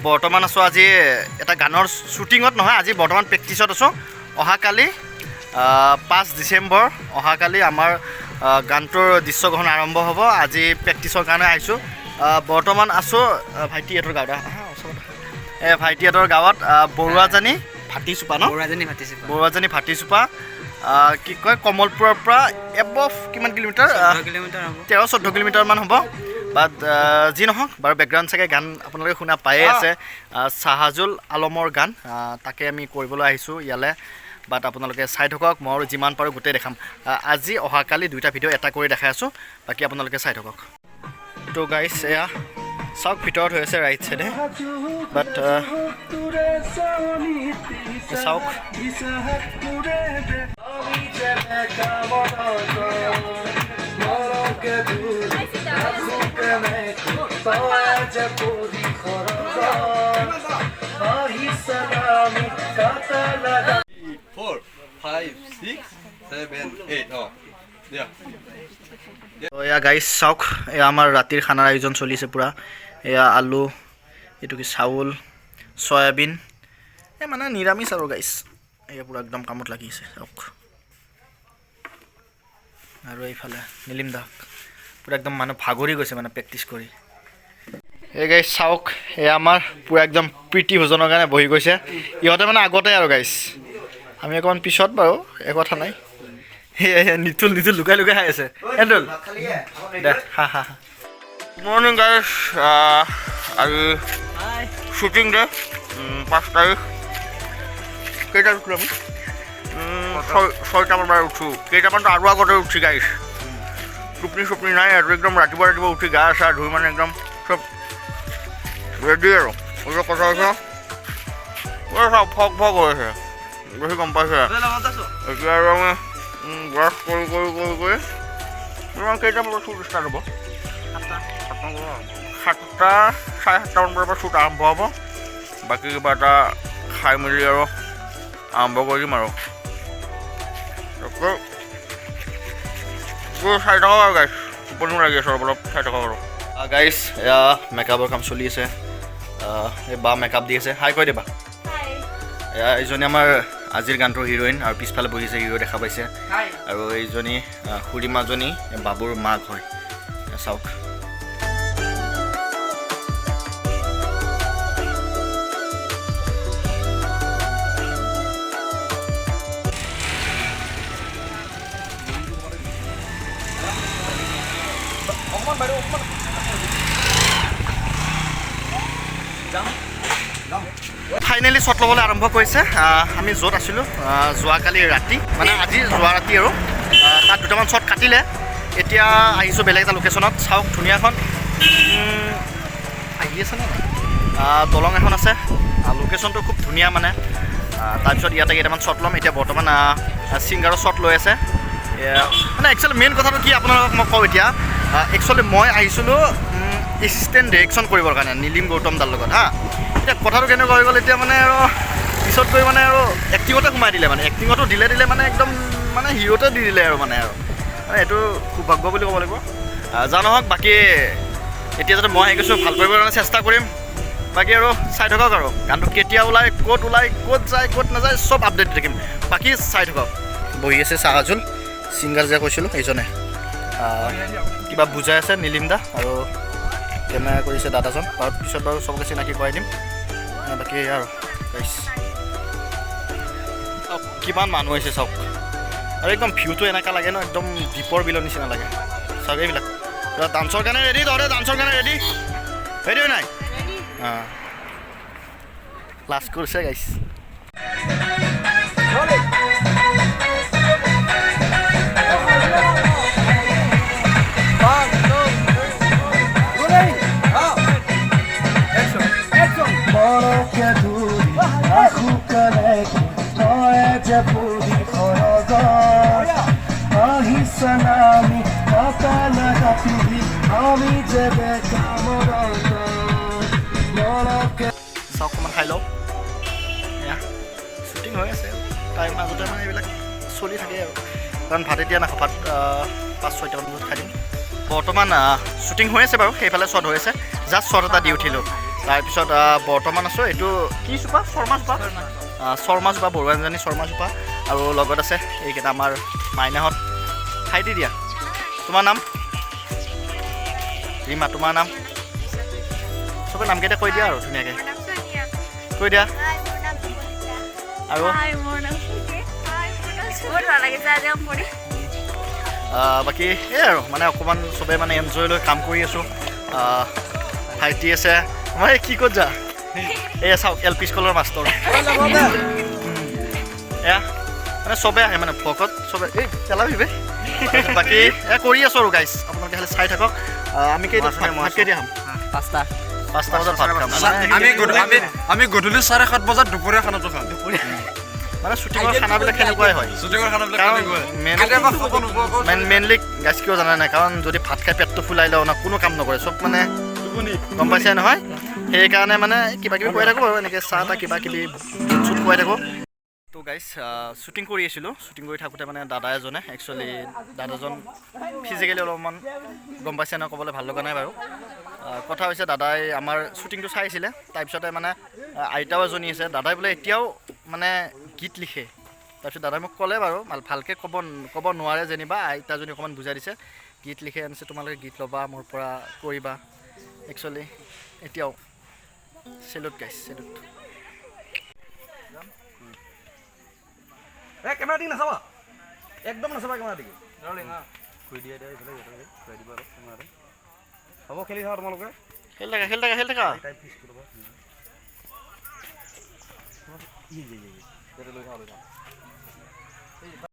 বৰ্তমান আছোঁ আজি এটা গানৰ শ্বুটিঙত নহয়, আজি বৰ্তমান প্ৰেক্টিছত আছোঁ। অহাকালি 5 ডিচেম্বৰ, অহাকালি আমাৰ গানটোৰ দৃশ্যগ্ৰহণ আৰম্ভ হ'ব। আজি প্ৰেক্টিছৰ কাৰণে আহিছোঁ। বৰ্তমান আছোঁ ভাইটিহঁতৰ গাঁৱত। আহা, ওচৰত আহা। এই ভাইটিহঁতৰ গাঁৱত, বৰুৱাজানী ভাটিচোপা ন? বৰুৱাজনী ভাটিচোপা। বৰুৱাজানী ভাটিচোপা, কি কয়, কমলপুৰৰ পৰা এবভ কিমান কিলোমিটাৰ? 14 কিলোমিটাৰ হ'ব। 13-14 কিলোমিটাৰমান হ'ব। বাট যি নহওক বাৰু, বেকগ্ৰাউণ্ড চাগে গান আপোনালোকে শুনা পায়ে আছে, চাহাজুল আলমৰ গান, তাকে আমি কৰিবলৈ আহিছোঁ ইয়ালৈ। বাট আপোনালোকে চাই থাকক, মই আৰু যিমান পাৰোঁ গোটেই দেখাম। আজি অহাকালি দুইটা ভিডিঅ' এটা কৰি দেখাই আছোঁ, বাকী আপোনালোকে চাই থাকক। তো গাইছ, এয়া চাওক, ভিতৰত হৈ আছে ৰাইট চাইডে। বাট চাওক। Four, five, six, seven, eight. অঁ, দিয়া। তো এয়া গাইছ চাওক, এয়া আমাৰ ৰাতিৰ খানাৰ আয়োজন চলিছে পূৰা। এয়া আলু, এইটো কি চাউল, চয়াবিন, এই মানে নিৰামিষ আৰু গাইছ। এয়া পূৰা একদম কামত লাগিছে চাওক। আৰু এইফালে নীলিম দা পূৰা একদম মানুহ ভাগৰি গৈছে মানে প্ৰেক্টিচ কৰি। এই গাইছ চাওক, এয়া আমাৰ পূৰা একদম প্ৰীতি ভোজনৰ কাৰণে বহি গৈছে ইহঁতে, মানে আগতে আৰু গাইছ, আমি অকণমান পিছত। বাৰু একো কথা নাই। সেয়া নিতুল, নিতুল লুকাই লুকাই খাই আছে। নিতুল দে, হা হা হা। মৰ্ণিং গাইছ, আজি শ্বুটিং ডে, 5 তাৰিখ। কেইটাত উঠিলোঁ আমি? 6টামান বজাত উঠোঁ, কেইটামানতো আৰু আগতে উঠি গাইছ। টোপনি চোপনি নাই আৰু একদম ৰাতিপুৱা ৰাতিপুৱা উঠি গা চা ধুই মানে একদম চব ৰেডি। আৰু এইটো কথা হৈছে, চব ফগ ফগ হৈ আছে বেছি, গম পাইছে? এতিয়া আৰু আমি ব্ৰাছ কৰি কৰি কৰি কৰি তোমাৰ কেইটা বজাত শ্বুট ষ্টাৰ্ট হ'ব? 7টা, 7:30টামান বজাৰ পৰা শ্বুট আৰম্ভ হ'ব। বাকী কিবা এটা খাই মেলি আৰু আৰম্ভ কৰি দিম আৰু তাকে চাই থাকক আৰু গাইছ, টোপনিও লাগি আছে, অলপ অলপ চাই থাকক আৰু। গাইছ, এয়া মেকআপৰ কাম চলি আছে। এই বা মেকআপ দি আছে, হাই কৈ দিবা। এয়া এইজনী আমাৰ আজিৰ গানটোৰ হিৰইন আৰু পিছফালে বহিছে হিৰ' দেখা পাইছে। আৰু এইজনী খুৰীমাজনী বাবুৰ মাক হয়। এয়া চাওক। ফাইনেলি শ্বট ল'বলৈ আৰম্ভ কৰিছে। আমি য'ত আছিলোঁ যোৱাকালি ৰাতি, মানে আজি যোৱা ৰাতি আৰু তাত দুটামান শ্বট কাটিলে। এতিয়া আহিছোঁ বেলেগ এটা লোকেশ্যনত। চাওক ধুনীয়াখন আহি আছে নে নাই, দলং এখন আছে। লোকেশ্যনটো খুব ধুনীয়া মানে। তাৰপিছত ইয়াতে কেইটামান শ্বট ল'ম। এতিয়া বৰ্তমান ছিংগাৰৰ শ্বট লৈ আছে। মানে একচুৱেলি মেইন কথাটো কি আপোনালোকক মই কওঁ এতিয়া। একচুৱেলি মই আহিছিলোঁ এছিষ্টেণ্ট ডিৰেকশ্যন কৰিবৰ কাৰণে নীলিম গৌতম দাৰ লগত। হা, এতিয়া কথাটো কেনেকুৱা হৈ গ'ল, এতিয়া মানে আৰু পিছত গৈ মানে আৰু এক্টিঙতে সোমাই দিলে, মানে এক্টিঙতো দিলে দিলে, মানে একদম মানে হিৰোতে দি দিলে আৰু মানে এইটো সৌভাগ্য বুলি ক'ব লাগিব। যা নহওক, বাকী এতিয়া যাতে মই আহি গৈছোঁ, ভাল কৰিবৰ কাৰণে চেষ্টা কৰিম। বাকী আৰু চাই থাকক আৰু গানটো কেতিয়া ওলায়, ক'ত ওলায়, ক'ত যায়, ক'ত নাযায়, চব আপডেট দি থাকিম। বাকী চাই থাকক। বহি আছে চাহাজুল ছিংগাৰ যে কৈছিলোঁ এইজনে। কিবা বুজাই আছে নীলিম দা আৰু কেমেৰা কৰিছে দাদাজন। বাৰু পিছত বাৰু চবকে চিনাকি কৰাই দিম। বাকী আৰু গাইছ চাওক, কিমান মানুহ হৈছে চাওক। আৰু একদম ভিউটো এনেকুৱা লাগে ন, একদম দ্বীপৰ বিলৰ নিচিনা লাগে। চাওক এইবিলাক ডান্সৰ কাৰণে ৰেডি। তহঁতে ডান্সৰ কাৰণে ৰেডি ৰেডি হয় নাই? অঁ, লাজ কৰিছে গাইছ। মৰকে ধৰি আশুকালে তই যে পৰিসৰগত আহিছে নামি কাটা লগা পিন্ধি আমি যে বেকামৰত মৰকে চাওক, অকণমান খাই লওঁ। এয়া শ্বুটিং হৈ আছে, তাৰ মাজতে মানে এইবিলাক চলি থাকে আৰু। কাৰণ ভাত এতিয়া নাখাওঁ, ভাত 5-6টামান বজাত খাই দিম। বৰ্তমান শ্বুটিং হৈ আছে বাৰু, সেইফালে শ্বট হৈ আছে। জাষ্ট শ্বট এটা দি উঠিলোঁ। তাৰপিছত বৰ্তমান আছোঁ এইটো কি চোপা, শৰ্মা চোপা, শৰ্মা চোপা, বৰুৱানজানী শৰ্মা চোপা। আৰু লগত আছে এইকেইটা আমাৰ মাইনাহঁত। খাই দি দিয়া। তোমাৰ নাম? ৰীমা। তোমাৰ নাম? চবে নামকেইটা কৈ দিয়া আৰু ধুনীয়াকৈ কৈ দিয়া। আৰু বাকী এই আৰু মানে অকণমান চবে মানে এনজয় লৈ কাম কৰি আছোঁ। ভাইটি আছে আমাৰ, এই কি ক'ত যা, এয়া চাওক এল পি স্কুলৰ মাষ্টৰ। এয়া মানে চবে আহে মানে ভ্লগত চবে এই পেলাবি বে। বাকী এয়া কৰি আছোঁ আৰু গাইছ, আপোনালোকে খালি চাই থাকক। আমি কেইটা ভাত কেইটা খাম? 5টা। 5টা বজাত ভাত খাম। আমি গধূলি 7:30 বজাত দুপৰীয়া খানাটো খাম। মানে শ্বুটিঙৰ খানাবিলাক সেনেকুৱাই হয়। শ্বুটিঙৰ খানাবিলাক কাৰণ তেনেকুৱাই। কেতিয়াবা খাব নোপোৱাকৈ মেইনলি গাইছ কিয় জানা নাই, কাৰণ যদি ভাত খাই পেটটো ফুলাই লওঁ না, কোনো কাম নকৰে, চব মানে গম পাইছে নহয়। সেইকাৰণে মানে কিবা কিবি খুৱাই থাকোঁ আৰু এনেকৈ চাহ তাহ কিবা কিবি বুট চুট খুৱাই থাকোঁ। তো গাইছ শ্বুটিং কৰি আছিলোঁ, শ্বুটিং কৰি থাকোঁতে মানে দাদা এজনে, একচুৱেলি দাদাজন ফিজিকেলি অলপমান গম পাইছে নহয়, ক'বলৈ ভাল লগা নাই বাৰু। কথা হৈছে দাদাই আমাৰ শ্বুটিংটো চাই আছিলে, তাৰপিছতে মানে আইতাও এজনী আছে, দাদাই বোলে এতিয়াও মানে গীত লিখে। তাৰপিছত দাদাই মোক ক'লে বাৰু, ভালকৈ ক'ব নোৱাৰে যেনিবা, আইতাজনী অকণমান বুজাই দিছে, গীত লিখে আনিছে, তোমালোকে গীত ল'বা মোৰ পৰা কৰিবা। একচুৱেলি এতিয়াও চেলুট গাইছ, চেলুট। এই কেমেৰা দিকে নাচাবা, একদম নাচাবা কেমেৰা দিকে। হ'ব, খেলি থাকা তোমালোকে। খেলি থাকা, খেলি থাকা, খেলি থাকা। লৈ থাকা, লৈ থাকা।